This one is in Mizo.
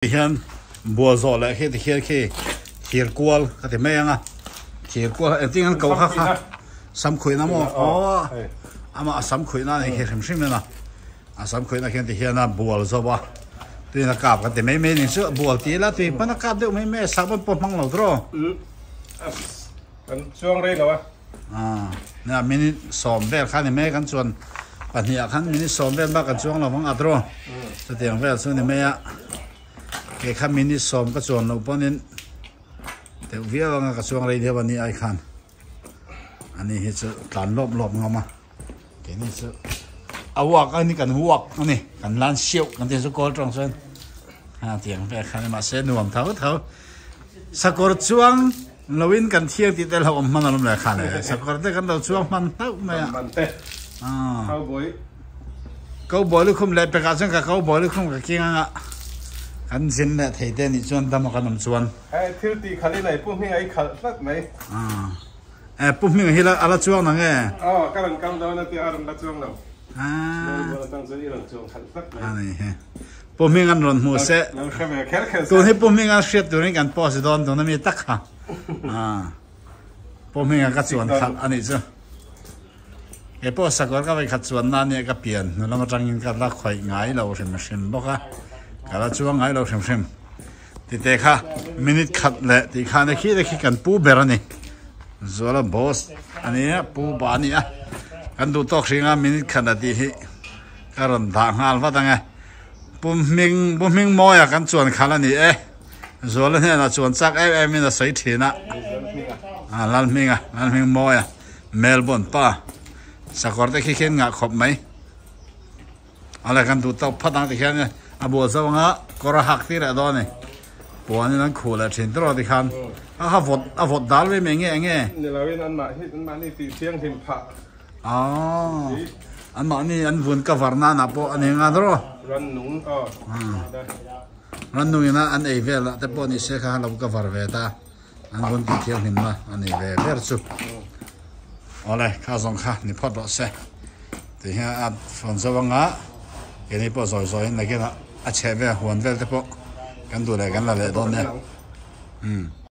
Hian bual zawh leh khi tikhian khi thir kual ka ti mai ang a thir kual engtin an ko kha kha sam khuihna maw aw amah a sam khuihna a ni khi hrim hrim in a a sam khuihna khian tikhian a bual zawh a tuiin a kap kan ti mai mai a ni chu bual ti ila tui pawn a kap deuh mai mai a sahbawn pawh hmang lo tawh kan chuang rei lo a. Nia minute sawm vel kha ni mai kan chuan pahnih ah khan minute sawm vel bak kan chuang lo vang at rawh chutiang vel chu ni mai a kei kha minute sawm ka chuan loh pawhin deuh viau anga ka chuang rei deuh a ni ai khan ani hi chu tlan lawp lawp ngam a keini chu a walk a ni kan walk a ni kan lan siauh kan tih chu kawl tawng chuan a tiang vel kha ni mahse nuam tho tho sakawr chuang Lo in kan thiang tih te lo awm hman alawm le kha le sakawr te kan lo chuang hman hlauh mai a. Man te. Cowboy. Cowboy lukhum leh pekah chuan ka cowboy lukhum ka king anga kan zin leh thei te nih chuan dam a kan awm chuan. Hei thil tih khalh in ei Pu Hminga i khalh tlat mai. Eh Pu Hminga hi a la chuang nang e. Aw ka rawn kal dawn a tia a rawn la chuang lo. Melbourne atang chuan i rawn chuang khalh tlat mai. A ni he. Pu Hming an rawn hmu se. Tun hi Pu Hming an hriat turin kan post dawn tun ami tak kha. Pu Hming a ka chuan khalh a nih chu. Kei pawh sakawr ka vawikhat chuan na nia ka pian hnu lam atangin ka la khawih ngai lo hrim hrim bawk a. Ka la chuang ngai lo hrim hrim. Tite kha minute khat leh tih khan e khi te khi kan pu ber a ni. Zuala boss a nia pu ba a nia. Kan duh tawk hring a minute khat a tih hi ka rawn dah nghal vat ang e. Pu Hming, Pu Hmingmawia kan chuan khalh a ni e. Zuala hnenah chuan chak em em in a sawi thin a. A Lalhminga, Lalhmingmawia, Melbourne pa. Sakawr te khi khian ngah khawp mai. Ala kan duh tawk phat ang ti khian a bual zo anga kawr a hak tir leh dawn a ni. Puanin an khuh leh thin tawh ti khan. A kha vawt, a vawt dal ve mai nge enge? Ni loin anmah hi, anmahni tih thianghlim phah. Aww an mahni an vun cover nan ah pawh a ni nga dawr aw. Rannung aw. Rannung ina an ei vel ah te pawh ni se kha lo cover ve ta an vun tih thianghlim na a ni ve ber chu. Awle kha zawng kha ni phawt rawh se ti hian a fawn zo anga keini pawh zawi zawi in nakin ah a chheh vel huan vel te pawh kan duh leh kan la leh dawn nia.